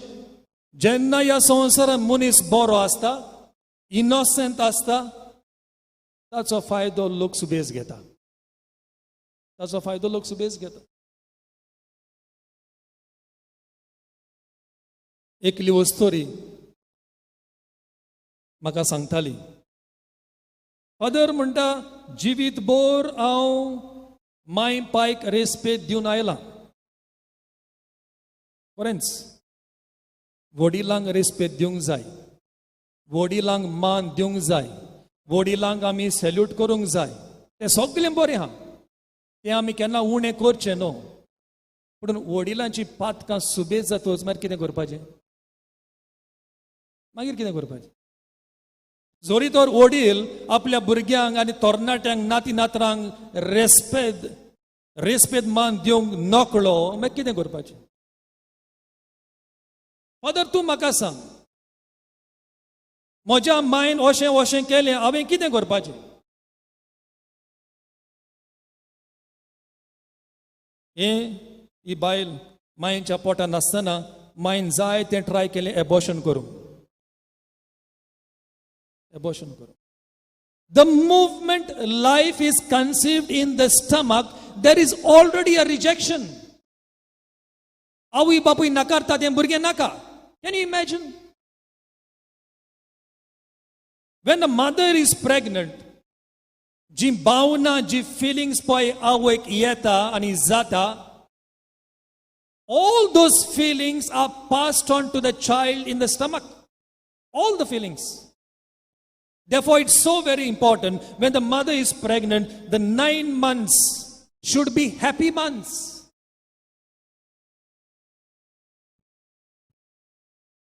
जेन्ना ह्या संवसारांत मनीस बरो आसता, इनोसंट आसता, ताचो फायदो लोक सुबेज घेता, ताचो फायदो लोक सुबेज घेता. एकली वस्तोरी म्हाका सांगताली, फादर म्हणटा जिवीत भर हांव माय पायक रेस्पेद दिवन आयलां. खरेंच वडिलांक रेस्पेद दिवंक जाय, वडिलांक मान दिवंक जाय, वडिलांक आमी सॅल्यूट करूंक जाय, तें सगळें बरें आहा, तें आमी केन्ना उणें करचें न्हू. पूण वडिलांची पातकां सुबेज जातच मागीर कितें करपाचें? मागीर कितें करपाचें? जोरी तर वडील आपल्या भुरग्यांक आनी तरणाट्यांक, नाती नातरांक रेस्पेद रेस्पेद मान दिवंक नकळो, मागीर कितें करपाचें? फादर तूं म्हाका सांग, म्हज्या मायन अशें अशें केलें, हांवें कितें करपाचें? हें ही बायल मायच्या पोटान आसतना मायन जाय तें ट्राय केलें एबॉर्शन करूंक, एबॉर्शन करूंक. The movement life is conceived in the stomach, there is already a rejection. आवय बापूय नाकारता तें भुरगें नाका. Can you imagine? When the mother is pregnant, जी भावना, जी फिलिंग्स पळय आवयक येता आनी जाता, all those feelings are passed on to the child in the stomach. All the feelings. Therefore, it's so very important when the mother is pregnant, the 9 months should be happy months.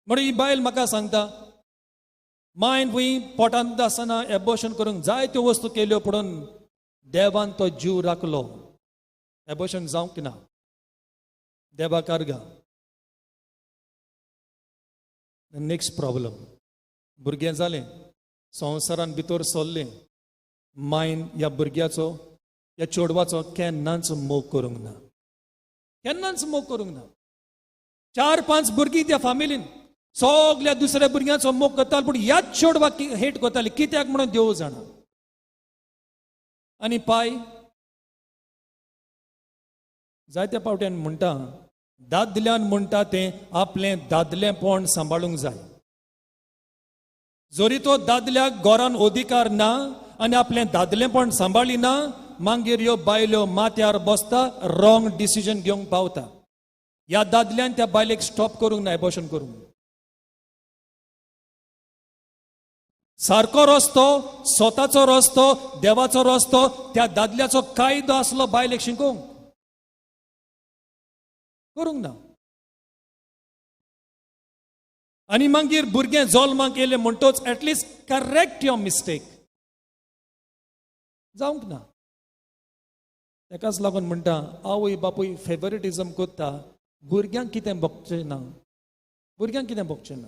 म्हणून ही बायल म्हाका सांगता, मायन फुंय पोटांत आसतना abortion करूंक जायत्यो वस्तू केल्यो, पडून देवान तो जीव राखलो, एबॉर्शन जावंक ना. देवा कारगा. The next problem. भुरगें जालें, संवसारान भितर सरलें, मायन ह्या भुरग्याचो, ह्या चेडवाचो केन्नाच मोग करूंक ना, केन्नाच मोग करूंक ना. 4-5 भुरगीं त्या फामिलीन, सगल्या दुसऱ्या भुरग्यांचो मोग करताले, पूण ह्याच चेडवाक हेट करताले. कित्याक म्हणून देव जाणा. आनी पाय जायत्या पावट्यान म्हणटा, दादल्यान म्हणटा तें आपलें दादलेंपण सांबाळूंक जाय. जरी तो दादल्याक घरान अधिकार ना आनी आपलें दादलेंपण सांबाळी ना, मागीर ह्यो बायल्यो माथ्यार बसता, रॉंग डिसिजन घेवंक पावता. ह्या दादल्यान त्या बायलेक स्टॉप करूंक ना, एबॉर्शन करूंक. सारको रस्तो, स्वताचो रस्तो, देवाचो रस्तो, त्या दादल्याचो कायदो आसलो बायलेक शिकोवंक, करूंक ना. आनी मागीर भुरगें जल्माक येयलें म्हणटोच at least correct your mistake जावंक ना. तेकाच लागून म्हणटा आवय बापूय फेवरेटिजम करता, भुरग्यांक कितें भोगचें ना, भुरग्यांक कितें भोगचें ना.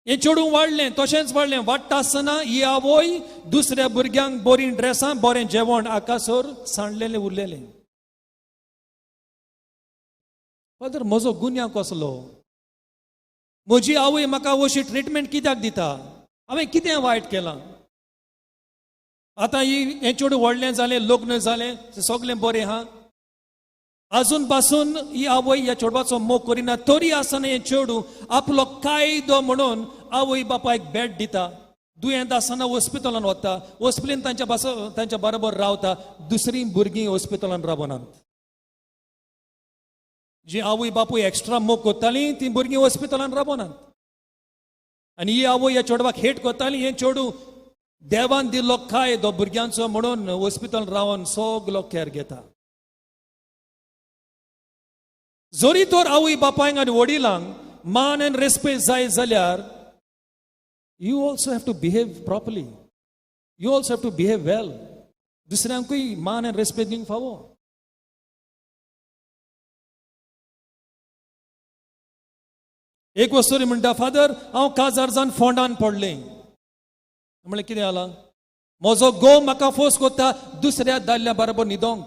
हें चेडूं वाडलें, तशेंच वाडलें, वाडटा आसतना ही आवय दुसऱ्या भुरग्यांक बरीं ड्रेसां, बरें जेवण आकासर सांडलेलें उरलेलें. फादर, म्हजो गुन्यांव कसलो? म्हजी आवय म्हाका अशी ट्रिटमेंट कित्याक दिता? हांवें कितें वायट केलां? आतां ही हें चेडूं व्हडलें जालें, लग्न जालें, सगळें बरें आहा, आजून पासून ही आवय ह्या चेडवाचो मोग करिना, तरी आसतना हें चेडूं आपलो कायदो म्हणून आवय बापायक बेट दिता. दुयेंत आसतना हॉस्पिटलान वता, हॉस्पिटलान तांच्या बरोबर रावता, दुसरीं भुरगीं हॉस्पिटलान रावनात. जी आवय बापूय एक्स्ट्रा मोग करतालीं ती भुरगीं हॉस्पिटलान रावनात. आनी ही आवय ह्या चेडवाक हेट करताली, हें चेडूं देवान दिल्लो कायदो भुरग्यांचो म्हणून हॉस्पिटलान रावन सगलो केअर घेता. जरी तर आवय बापायक आनी वडिलांक मान आनी रेस्पेद जाय जाल्यार you also have to behave properly, you also have to behave well. दुसऱ्यांकूय मान आनी रेस्पेद दिवंक फावो. एक वस्तूरी म्हणटा, फादर हांव काजार जावन फोंडान पडलें. म्हणलें कितें जालां? म्हजो घोव म्हाका फोर्स करता दुसऱ्या दादल्या बरोबर न्हिदोंक.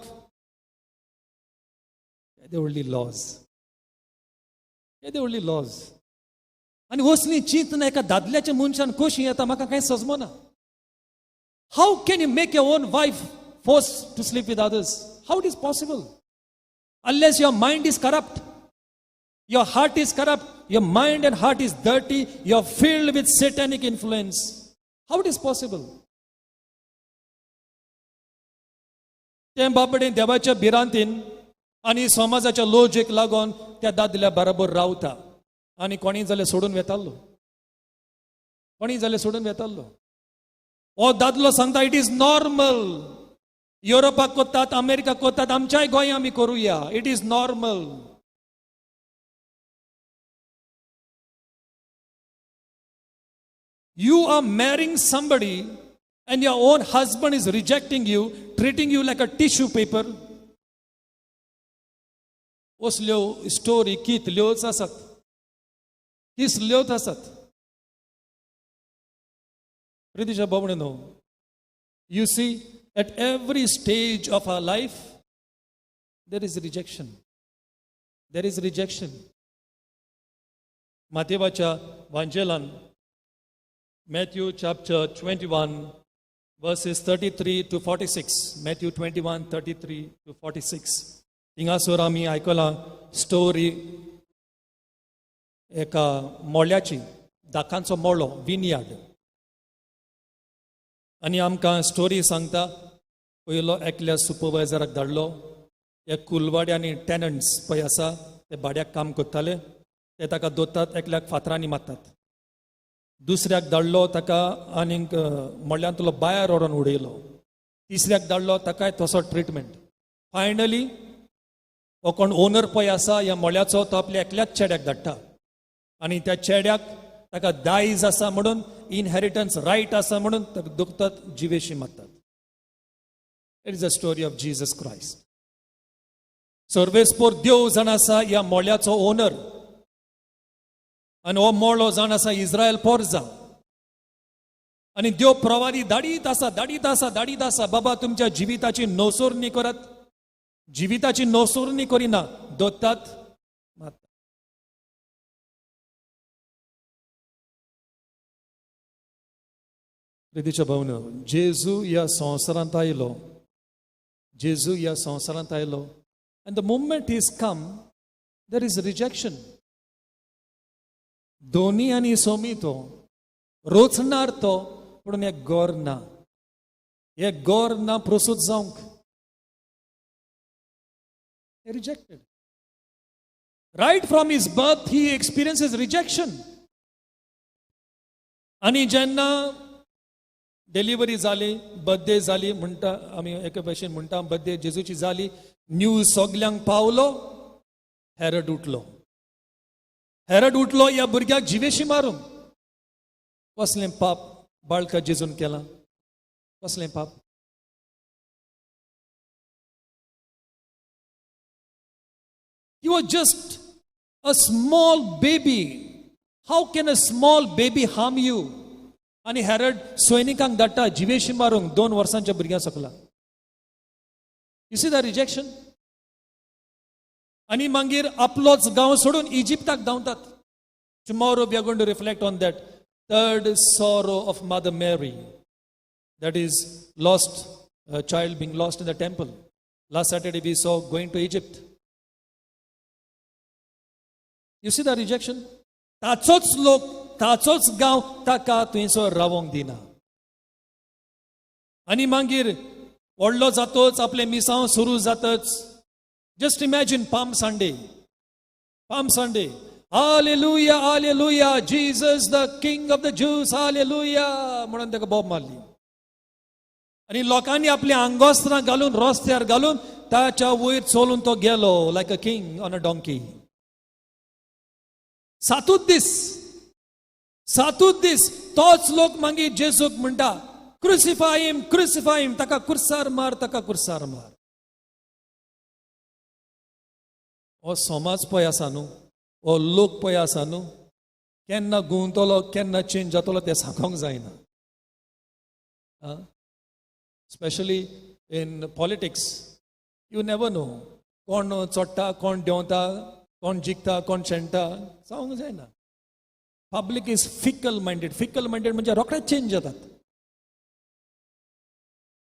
येदे व्हडली लॉज, येदे व्हडली लॉज. आनी असली चिंतना एका दादल्याच्या मनशान कशी येता म्हाका कांय सजमना. How can you make your own wife force to sleep with others? How it is possible? Unless your mind is corrupt, your heart is corrupt, your mind and heart is dirty, you are filled with satanic influence. How it is possible? तें बाबडें देवाच्या भिरांतीन आनी समाजाच्या लोजेक लागून त्या दादल्या बरोबर रावता आनी कोणी जाल्यार सोडून वेतालो, कोणी जाल्यार सोडून वेतालो. हो दादलो सांगता it is normal, युरोपाक कोतात, अमेरिका कोतात, आमच्याय गोंय आमी करुया, it is normal. You are marrying somebody and your own husband is rejecting you, treating you like a tissue paper. असल्यो स्टोरी कितल्योच आसात, कितल्योच आसात. प्रितीच्या बाबणेनो, you see at every stage of our life there is rejection, there is rejection. मातेवाच्या वांजेलान Matthew chapter 21 verses 33 to 46, Matthew 21 33 to 46. हिंगासर आमी आयकलां story एका मोळ्याची, दाकांचो मोळो, vineyard. आनी आमकां story सांगता, पयलो एकल्या सुपरवायजराक धाडलो, एक कुलवाडे आनी टेनंट्स पळय आसा ते भाड्याक काम करताले, ते ताका दोतात, एकल्याक फातरांनी मारतात, दुसऱ्याक धाडलो ताका आनीक मोळ्यांतलो बायर व्हरोन उडयलो, तिसऱ्याक धाडलो ताकाय तसो ट्रिटमेंट. फायनली हो कोण ओनर पळय आसा ह्या मोळ्याचो, तो आपल्या एकल्याच चेड्याक धाडटा आनी त्या चेड्याक ताका दायज आसा म्हणून, इनहेरिटन्स रायट आसा म्हणून ताका दुखतात, जिवेशी मारतात. It is a story of Jesus Christ. सर्वेस्पोर देव जाण आसा ह्या मोळ्याचो ओनर, आनी हो मोळो जावन आसा इस्रायल पोरजा. आनी देव प्रवादी धाडीत आसा, धाडीत आसा, धाडीत आसा, बाबा तुमच्या जिविताची नवसोरणी करात. जिविताची नवसोरणी करिना, दोतात मारतात. प्रितीच्या भावन, जेजू ह्या संवसारांत आयलो, जेजू ह्या संवसारांत आयलो, and the moment is come there is rejection. दोनी आनी सोमी तो रोचणार तो, पूण एक गोर ना, एक गोर ना प्रसूत जावंक. Rejected. Right from his birth he experiences rejection. आनी जेन्ना डिलिव्हरी जाली, बर्थडे जाली म्हणटा आमी, एके भशेन म्हणटा बर्थडे जेजूची जाली, न्यूज सगल्यांक पावलो, हेरड उठलो, हेरड उठलो ह्या भुरग्याक जिवेशी मारूंक. कसलें पाप बाळका जेजून केलां? कसलें पाप? He was just a small baby. How can a small baby harm you? आनी हेरड सैनिकांक धाडटा जिवेशी मारूंक 2 वर्सांच्या भुरग्यां सकला. You see the rejection. आनी मागीर आपलोच गांव सोडून इजिप्ताक धांवतात. Tomorrow we are going to reflect on that third sorrow of Mother Mary, that is lost child being lost in the temple. Last Saturday we saw going to Egypt. You see the rejection. ताचोच लोक, ताचोच गांव ताका थंयसर रावोंक दिना. आनी मागीर व्हडलो जातोच आपलें मिसांव सुरू जातच. Just imagine Palm Sunday, Palm Sunday, hallelujah, hallelujah, Jesus the king of the Jews, hallelujah म्हणून ताका बोब मारली. आनी लोकांनी आपली आंगोस्त्रां घालून रस्त्यार घालून ताच्या वयर चलून तो गेलो like a king on a donkey. सातूच दीस, सातूच दीस तोच लोक मागीर जेजूक म्हणटा क्रुसिफाय हिम, क्रुसिफाय हिम, ताका कुर्सार मार, ताका कुर्सार मार. हो समाज पळय आसा न्हू, हो लोक पळय आसा न्हू, केन्ना गुंवतलो केन्ना चेंज जातलो तें सांगोंक जायना. Specially in politics you never know, कोण चडटा, कोण देंवता, कोण जिखता, कोण शेणटा, सांगूंक जायना. Public is fickle minded. Fickle minded म्हणजे रोखडेच चेंज जातात.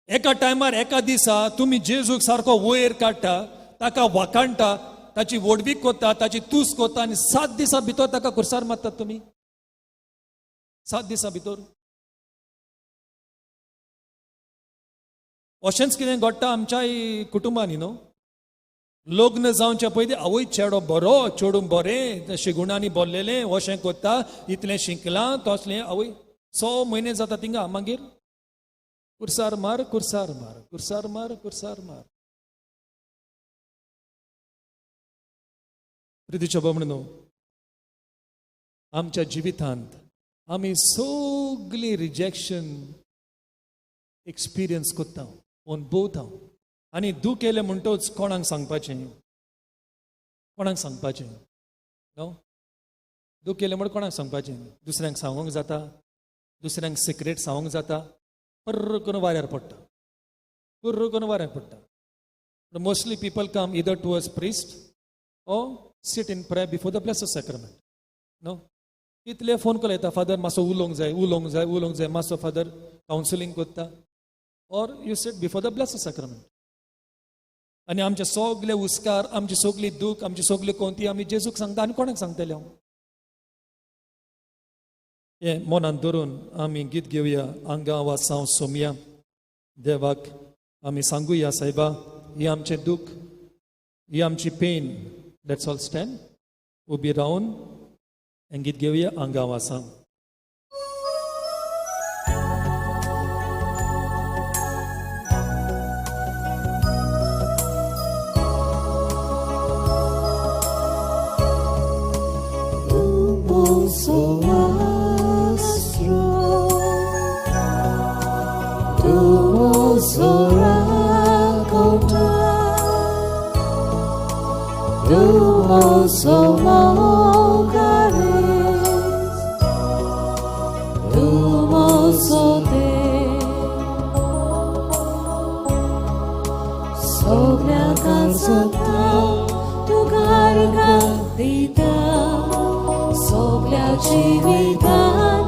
एका टायमार एका दिसा तुमी जेजूक सारको वयर काडटा, ताका वाखाणटा, ताची व्हडवीक कोता, ताची तूस कोता, आनी 7 दिसां भितर ताका कुर्सार मारतात तुमी. 7 दिसां भितर अशेंच कितें घडटा आमच्याय कुटुंबांनी न्हू. लग्न जावच्या पयलीं आवय चेडो बरो, चेडूं बरें, शिगुणांनी भरलेलें, अशें कोत्ता, इतलें शिकलां तसलें, आवय 6 म्हयने जाता थिंगा, मागीर कुर्सार मार, कुर्सार मार, कुर्सार मार, कुर्सार मार. प्रितीच्या भोवणो, आमच्या जिवितांत आमी सगळीं रिजेक्शन एक्सपिरियन्स करता, अनुभवता. आनी दूख केलें म्हणटच कोणाक सांगपाचें, कोणाक सांगपाचें न्हू? दूख केलें म्हण कोणाक सांगपाचें? दुसऱ्यांक सांगूंक जाता, दुसऱ्यांक सिक्रेट सांगूंक जाता, पर्र करून वाऱ्यार पडटा, पर्र करून वाऱ्यार पडटा. Mostly people come either towards priest or sit in prayer before the blessed sacrament. न्हू? इतले फोन कॉल येता, फादर मातसो उलोवंक जाय, उलोवंक जाय, उलोवंक जाय, मातसो फादर कावन्सिलींग करता, or you sit before the blessed sacrament. आनी आमचे सगळे हुस्कार, आमची सगळी दूख, आमची सगळी कोंती आमी जेजूक सांगता. आनी कोणाक सांगतले हांव? हें मनान धरून आमी गीत घेवया, आंगा वासांव सोमया. देवाक आमी सांगुया, सायबा ही आमचें दूख, ही आमची pen. Let's all stand, उबी रावन हें गीत घेवया, आंगा वासांव. Do so mogare जिवितांत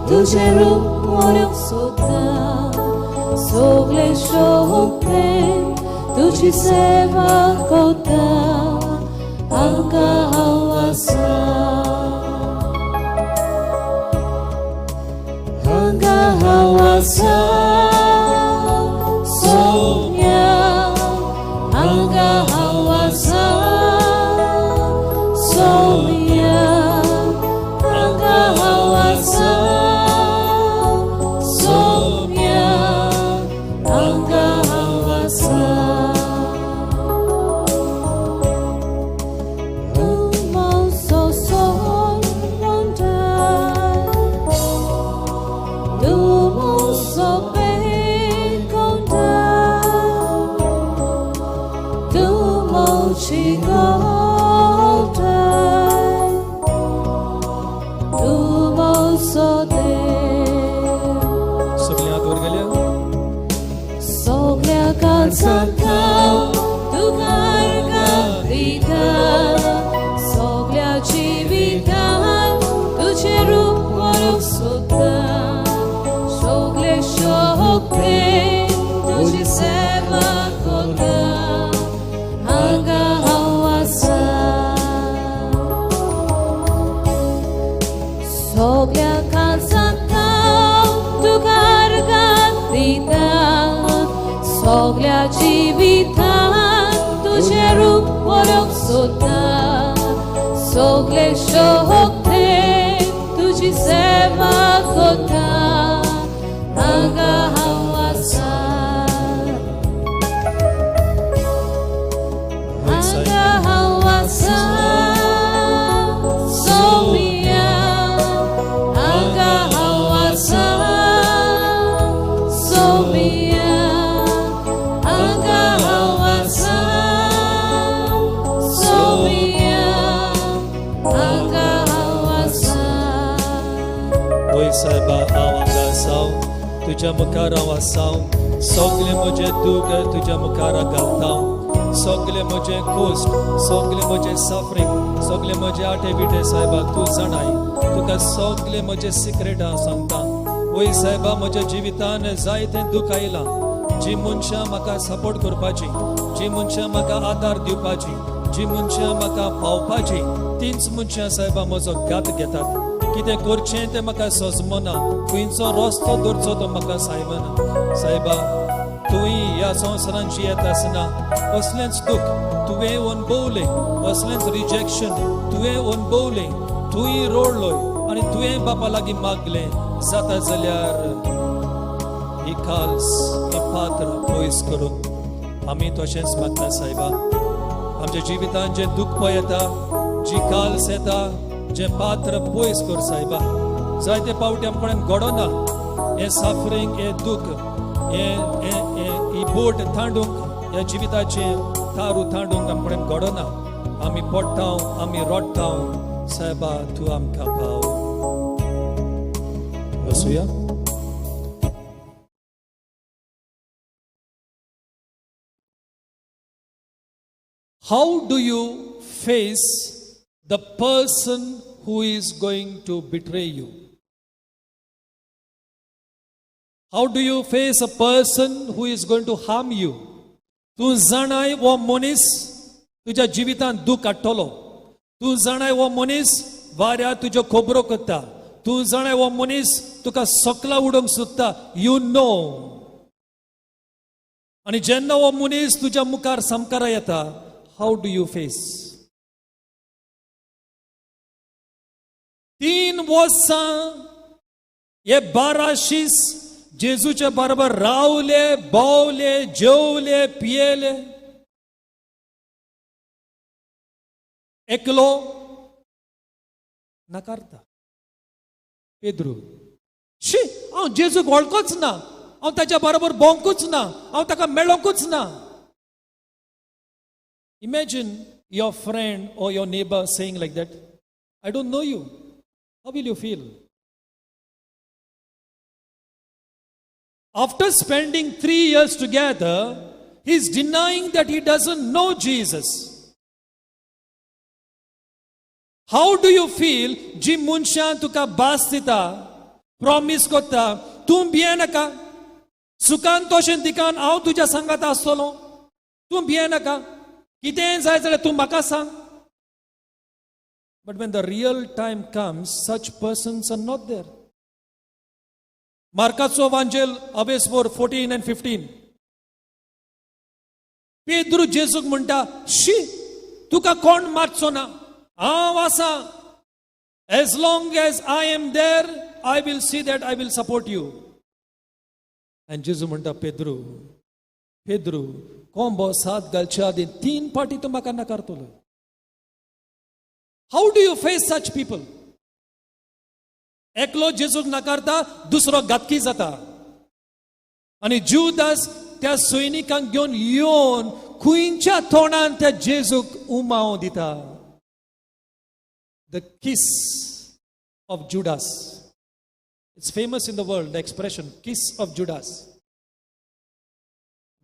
तुजें रूप व्हरूंक सोदता, सगळे शोभेन तुजी सेवा करता, हांगा हांव आसा, हांगा हांव आसा सोम्या, हांगा हांव आसा सोम्या, हांगा हांव आसा सोम्या, हांगा हांव आसा. तूं म्हजो सोडवंतार, तूं म्हजो पेकोंतार, तूं म्हजी गोठाय, तूं म्हजो देव. सगळीं हात वर गेल्या. सगळ्या काळजांत तुका अर्गां दिता, सगळ्या जिवितांत तुजें रूप व्हरूंक सोदता, सगळे शोभेन तुजी सेवा करता, हांगा हांव आसा. सगळ्या काळजांत तुका अर्गां दिता, सगळ्या जिवितांत तुजें रूप व्हरूंक सोदता, सगळे शोभेन तुजी सेवा करता, हांगा हांव आसा, हांगा हांव आसा सोम्या, हांगा हांव आसा सोम्या, हांगा हांव आसा सोम्या, हांगा हांव आसा. वय सायबा, हांव हांगा आसा, तुज्या मुखार हांव आसा. सगळें म्हजें दूख तुज्या मुखार घालता, सगळें म्हजें कोश्ट, सगळें म्हजें सफरींग, सगळें म्हजें आटे बिटे सायबा तूं जाणाय. तुका सगळें म्हजें सिक्रेट हांव सांगता. वय सायबा, म्हज्या जिवितान जायतें दूख आयलां. जी मनशां म्हाका सपोर्ट करपाची, जी मनशां म्हाका आदार दिवपाची, जी मनशां म्हाका पावपाची, तींच मनशां सायबा म्हजो घात घेतात. कितें करचें तें म्हाका सजमना, खंयचो रस्तो धरचो तो म्हाका सायबना. सायबा, तूंय ह्या संवसारांत जियेत आसना असलेंच दूख तुवें अणभवलें, असलेंच रिजेक्शन तुवें अणभवलें. तूंय रोडलोय आनी तुवें बापा लागीं मागलें, जाता जाल्यार ही काल्स, ही पात्र पयस करून. आमी तशेंच मागता सायबा, आमच्या जिवितांत जें दुख्ख येता, जी काल्स येता, जें पात्र पयस कर सायबा. जायते पावटी आमचे कडेन घडना हें सफरींग, हें दूख, हें हें हें ही बोट थांडूंक, ह्या जिविताचें तारू थांडूंक आमचे कडेन घडना. आमी पडटा, आमी रोडटा. सायबा, तूं आमकां पाव. बसुया. How do you face the person who is going to betray you? How do you face a person who is going to harm you? तूं जाणाय हो मनीस तुज्या जिवितांत दूख काडटलो. तूं जाणाय हो मनीस वाऱ्यार तुज्यो खबरो करता. तूं जाणाय हो मनीस तुका सकला उडोवंक सोदता. You know. आनी जेन्ना हो मनीस तुज्या मुखार सामकारा येता, how do you face? 3 वर्सां हे 12 शीस जेजूच्या बरोबर रावले, भोवले, जेवले, पियेले. एकलो नाकारता, पेद्रू. शी, हांव जेजूक वळखूच ना, हांव ताच्या बरोबर भोंवकूच ना, हांव ताका मेळोंकूच ना. Imagine your friend or your neighbor saying like that, "I don't know you." How will you feel? After spending 3 years together, he's denying that he doesn't know Jesus. How do you feel जी मनशां तुका भास दिता, promise करता, तूं भियेनाका, सुखान तशें दिकान हांव तुज्या सांगात आसतलो, तूं भियेनाका, कितेंय जाय जाल्यार तूं म्हाका सांग. But when the real time comes, such persons are not there. मार्काचो वांजेल अवेस 4, 14 and 15. Pedro जेजूक म्हणटा, शी, तुका कोण मारचो ना, हांव आसा. As long as I am there, I will see that I will support you. आनी जेजू म्हणटा, पेद्रू, पेद्रू, कोंबो सात घालच्या आदीं 3 फावटी तूं म्हाका नाकारतलो. How do you face such people? एकलो जेजूक नाकारता, दुसरो घातकी जाता. आनी जुदास त्या सैनिकांक घेवन येवन खंयच्या तोंडान त्या जेजूक उमाव दिता. The kiss of Judas. It's famous in the world, the expression kiss of Judas.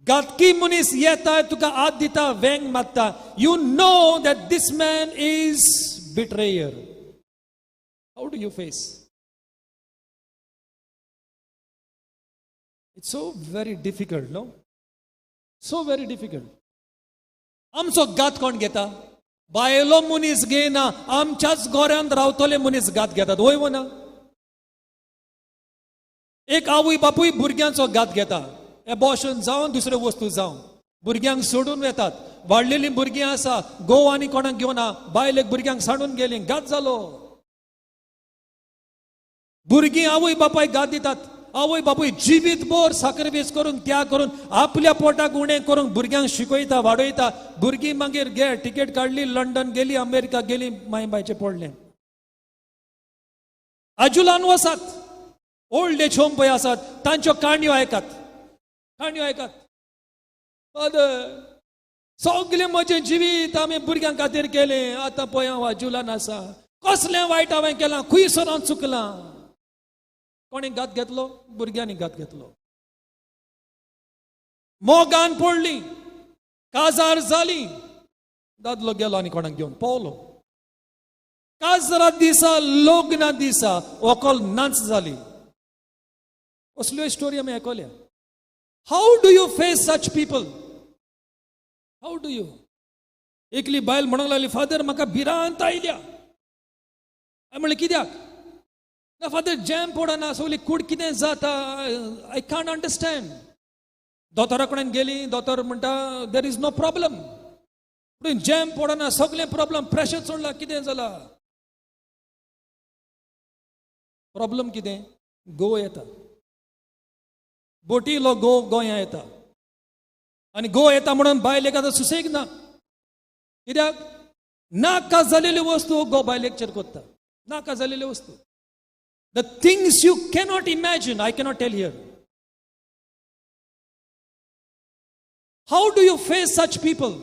घातकी मनीस येता, तुका हात दिता, वेंग मारता. You know that this man is betrayer. How do you face? It's so very difficult, no? So very difficult. आमचो घात कोण घेता? बायलो मनीस घेयना, आमच्याच गोऱ्यांत रावतले मनीस घात घेतात, वय वो ना? एक आवय बापूय भुरग्यांचो घात घेता, एबॉर्शन जावन दुसऱ्यो वस्तू जावन भुरग्यांक सोडून वेतात. वाडलेलीं भुरगीं आसा, घोव आनी कोणाक घेवना, बायलेक भुरग्यांक सांडून गेलीं, घात जालो. भुरगीं आवय बापायक घात दितात. आवय बापूय जिवीत भर साक्रिफायस करून, त्याग करून, आपल्या पोटाक उणें करून भुरग्यांक शिकयता, वाडयता. भुरगीं मागीर घे तिकेट काडली, लंडन गेली, अमेरिका गेली, माय बायचें पडलें. आजुलान वसात, ओल्ड एज होम पळय आसात, तांच्यो काणयो आयकात, काणयो आयकात. फादर, सगलें म्हजें जिवीत आमी भुरग्यां खातीर केलें, आतां पळय हांव आजुलान आसा, कसलें वायट हांवें केलां, खुंयसर हांव चुकलां. कोणी घात घेतलो? भुरग्यांनी घात घेतलो. मोगान पडली, काजार जाली, दादलो गेलो आनी कोणाक घेवन पावलो. काजरा दिसा, लग्ना दिसा व्हंकल नाच जाली. असल्यो स्टोरी आमी आयकल्या. How do you face such people? How do you? एकली बायल म्हणूंक लागली, फादर म्हाका भिरांत आयल्या. हांवें म्हणलें, कित्याक? ना फादर, जॅम पडना, सगली कूड कितें जाता, I can't understand. दोतोरा कडेन गेली, दोतोर म्हणटा there is no problem. पूण जॅम पडना, सगलें प्रॉब्लम, प्रेशर चडला, कितें जाला? प्रॉब्लम कितें? गोव येता, बोटीलो गोव गोंया येता, आनी गोव येता म्हणून बायलेक आतां सुसेग ना. कित्याक? नाका जालेल्यो वस्तू गो बायलेक करता, नाका जालेल्यो वस्तू. The things you cannot imagine, I cannot tell here. How do you face such people?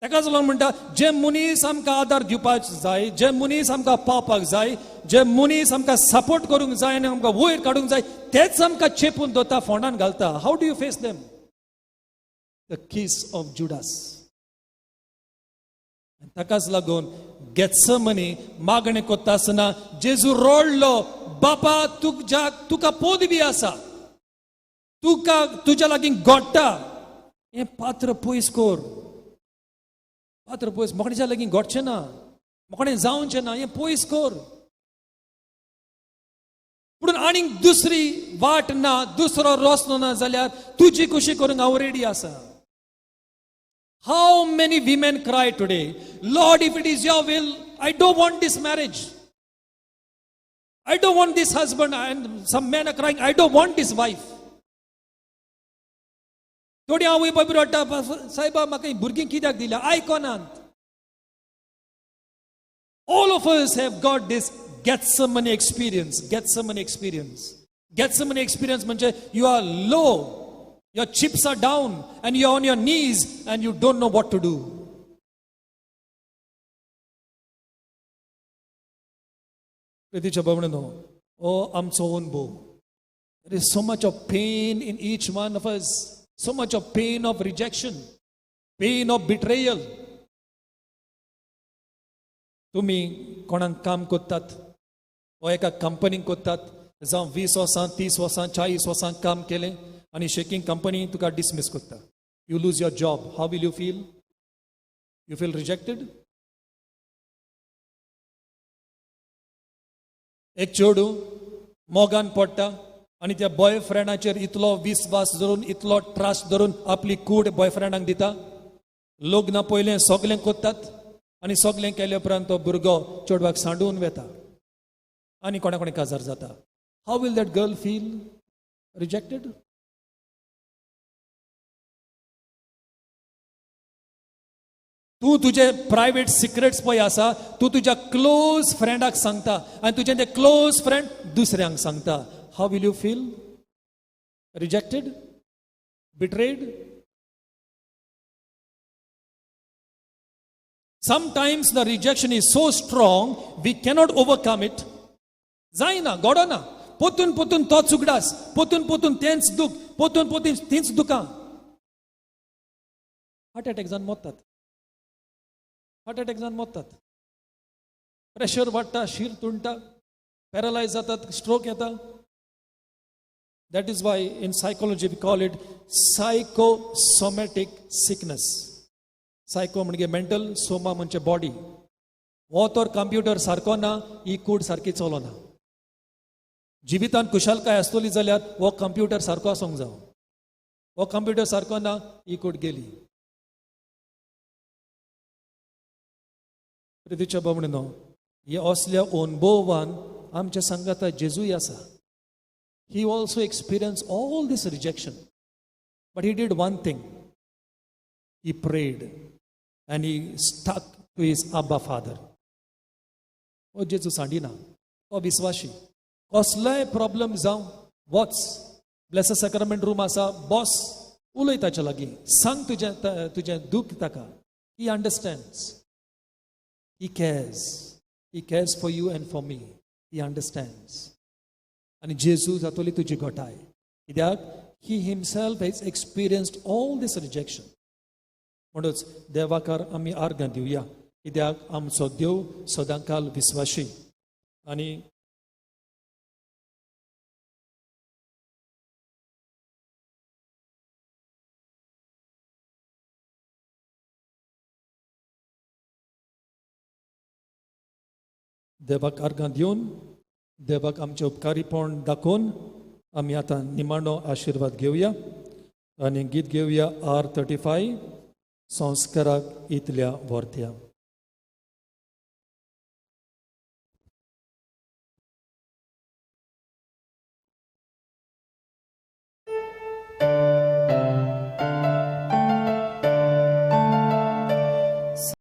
ताकाच लागून म्हणटा, जे मनीस आमकां आदार दिवपाक जाय, जे मनीस आमकां पावपाक जाय, जे मनीस आमकां सपोर्ट करूंक जाय आनी आमकां वयर काडूंक जाय, तेच आमकां चेपून दवरता, फोंडान घालता. How do you face them? The kiss of Judas. ताकाच लागून गेत्समनी मागणें करता आसतना जेजू रडलो, बापा तुज्या तुका पदवी आसा, तुका तुज्या लागीं घडटा, हें पात्र पयस कर, पात्र पयस, मोकणेच्या लागीं घडचें ना, मोकणें जावचें ना, हें पयस कर. पूण आनीक दुसरी वाट ना, दुसरो रस्तो ना जाल्यार तुजी खुशी करूंक हांव रेडी आसा. How many women cry today, Lord, if it is your will, I don't want this marriage. I don't want this husband. And some men are crying, I don't want this wife. थोडी आवय बापूय रडटा, सायबा म्हाका भुरगीं कित्याक दिल्या, आयकनात. All of us have got this Gethsemane experience. Gethsemane experience. Gethsemane experience म्हणजे you are low, your chips are down and you are on your knees and you don't know what to do. प्रितीच्या भावणेनो, ओ आमचो अनुभव. There is so much of pain in each one of us, so much of pain of rejection, pain of betrayal. तुमी कोणाक काम करतात वा एका कंपनीक करतात, जावं 20 वर्सां, 30 वर्सां, 40 वर्सां काम केलें आनी शेकीं कंपनी तुका डिसमीस करता. You lose your job. How will you feel? You feel rejected. एक चेडूं मोगान पडटा आनी त्या बॉयफ्रेंडाचेर इतलो विस्वास धरून, इतलो ट्रस्ट धरून आपली कूड बॉयफ्रेंडाक दिता. लग्न पयलें सगलें करतात आनी सगलें केले उपरांत तो भुरगो चेडवाक सांडून वेता आनी कोणा कोणी काजार जाता. How will that girl feel? Rejected. तूं तुजे प्रायवेट सिक्रेट्स पळय आसा, तूं तुज्या क्लोज फ्रेंडाक सांगता आनी तुजें ते क्लोज फ्रेंड दुसऱ्यांक सांगता. How will you feel? Rejected, betrayed. Sometimes the rejection is so strong, we cannot overcome it. जायना, घडना. पोतून पोतून तोच उगडास, पोतून पोतून तेंच दुख, पोतून पोतून तींच दुकां. हार्ट अटॅक जावन मोत्तात, हार्ट अटॅक जावन मोत्तात. प्रेशर वाडटा, शीर तुंडटा, पॅरलायज जातात, स्ट्रोक येता. That is why in psychology we call it psychosomatic sickness. Psycho म्हणजे मेंटल, सोमा म्हणजे बॉडी. हो तर कंप्युटर सारको ना, ही कूड सारकी चलोना. जिवितान खुशालकाय आसतली जाल्यार हो कंप्युटर सारको आसूंक जावो. हो कंप्युटर सारको ना, ही कूड गेली. प्रितीच्या भवणीनो, हे असल्या अनुभवान आमच्या सांगाता जेजूय आसा. He also experienced all this rejection, but he did one thing. He prayed and he stuck to his Abba Father. हो जेजू सांडिना, तो विस्वाशी. कसलोय प्रॉब्लम जावं, वच, ब्लेसड सॅक्रमेंट रूम आसा, बॉस, उलय ताच्या लागीं, सांग तुजें तुजें दूख ताका. He understands, he cares, he cares for you and for me. He understands. आनी जेजू जातली तुजी घटाय, कित्याक he himself has experienced all this rejection. म्हणूच देवाकार आमी आर्गां दिवया, कित्याक आमचो देव सदांकाल विस्वाशी. आनी देवाक आर्गां दिवन, देवाक आमचें उपकारीपण दाखोवन आमी आतां निमाणो आशिर्वाद घेवया आनी गीत घेवया आर 35, संस्काराक इतल्या व्हरत्या.